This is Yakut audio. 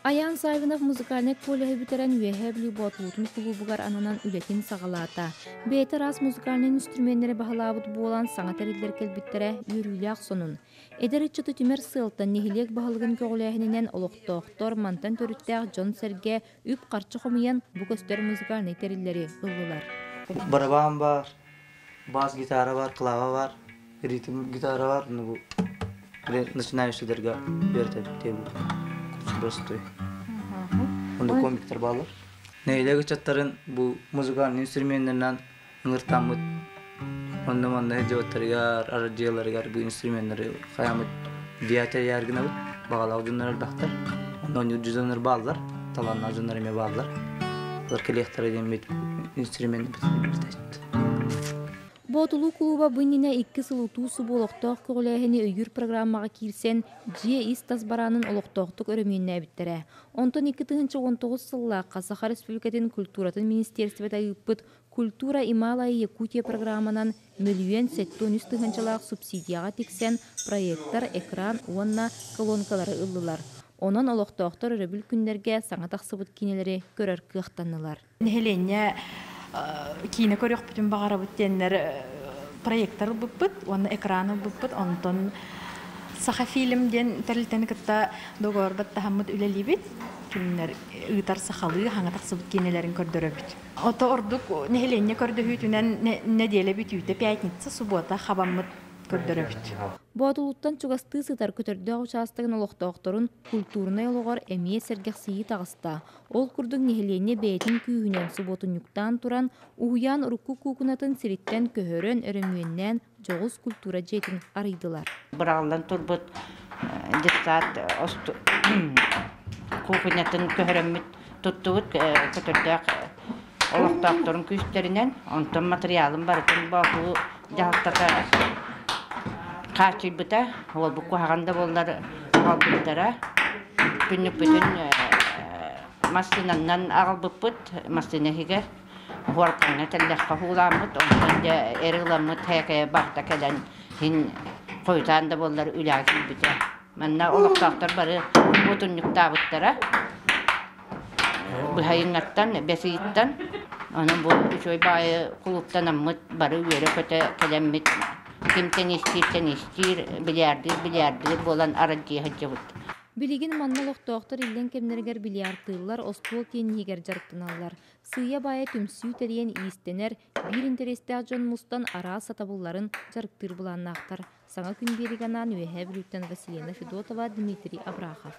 Айаан Саввинов музыкальнай коллеһы бүтэрэн Үөһээ Бүлүү Боотулуутун кулуубугар ананан үлэтин саҕалаата. Бэйэтэ араас музыкальнай инструменнэри баһылаабыт буолан саҥа тэриллэр кэлбиттэрэ үөрүүлээх сонун. Эдэр ыччаты түмэр сыалтан нэһилиэк баһылыгын көҕүлээһининэн олохтоохтор мантан төрүттээх дьон-сэргэ үп-харчы хомуйан бу көстөр музыкальнай тэриллэри ыллылар. Барабан бар, бас гитара бар, клава бар, ритм гитара бар, ну начинающийдарга үөрэтэбит простой. Онда комиктар баалар. Нэһилиэк ыччаттарын бу музыкальный инструменнарынан ыҥыртаммыт онно манна дьыбаттарыгар, арадьыаларыгар бу инструменнары хайамыт диятер гынабыт. Баҕалаах дьоннор элбэхтэр. Онно онньур дьоннор бааллар, талааннаах дьоннор эмиэ бааллар. Олар кэлиэхтэрэ диэммит инструмент Боотулуу кулууба бу иннинэ икки сыл утуу-субу олохтоох көҕүлээһини өйүүр программаҕа киирсэн, дьиэ ис-тас бараанын олохтоохтук өрөмүөннээбиттэрэ. Онтон 2019 сыллаахха Саха Республикатын культуратын министиэристибэтэ ыыппыт «Культура и малая Якутия» программанан мөлүйүөн 73 тыһыынчалаах субсидияҕа тиксэн, проектор, экран уонна колонкалары ыллылар. Онон олохтоохтор өрөбүл күннэргэ саҥа тахсыбыт киинэлэри көрөр кыахтаннылар. Нэһилиэнньэ киинэ көрүөхпүтүн баҕарабыт диэннэр проектор ылбыппыт уонна экран ылбыппыт. Онтон Сахафильм диэн тэрилтэни кытта договор баттаһаммыт үлэлиибит. Кинилэр ыытар сахалыы хаҥа тахсыбыт киинэлэрин көрдөрөбүт. Ото ордук нэһилиэнньэ көрдөһүүтүнэн нэдиэлэ бүтүүтэ пятница, суббота хабаммыт көрдөрөбүт. Боотулуттан чугастыы сытар Көтөрдөөх учаастагын олохтоохторун культурнай олоҕор эмиэ сэргэхсийии таҕыста. Ол курдук нэһилиэнньэ бэйэтин күүһүнэн субуотунньуктаан туран, уһуйаан урукку куукунатын сириттэн көһөрөн, өрөмүөннээн дьоҕус культура дьиэтин арыйдылар. Быраҕыллан турбут детсад куукунатын көһөрөммүт туттубут көтөрдөөх олохтоохторун күүстэринэн, онтон матырыйаалын барытын Боотулуу дьаһалтата хааччыйбыта. Уолбут куһаҕан да буоллар аҕалбыттара. Күннүкпүтүн массыынанан аҕалбыппыт, массыына иһигэр хуоркаҥҥа тэллэххэ уулааммыт, онтон дьэ эр ыламмыт һээкэйэ барыта кэлэн син хойутаан да буоллар үлэҕэ киирбитэ. Манна олохтоохтор бары утунньуктаабыттара. Быһайыҥҥаттан, бэс ыйыттан. Онон бу үчүгэй баҕайы кулууптанаммыт бары үөрэ-көтө кэлэммит ким теннистиир теннистиир, бильярдыыр бильярдыыр буолан аралдьыйа сылдьабыт. Билигин манна олохтоохтор иллэҥ кэмнэригэр бильярдыыллар, остуол тенниһигэр дьарыктаналлар. Сыыйа-баайа түмсүү тэрийэн иистэнэр, биир интэриэстээх дьон мустан араас сатабылларын дьарыктыыр былааннаахтар. Саҥа күн биэригэ анаан Үөһээ Бүлүүттэн Василина Федотова, Дмитрий Абрахов.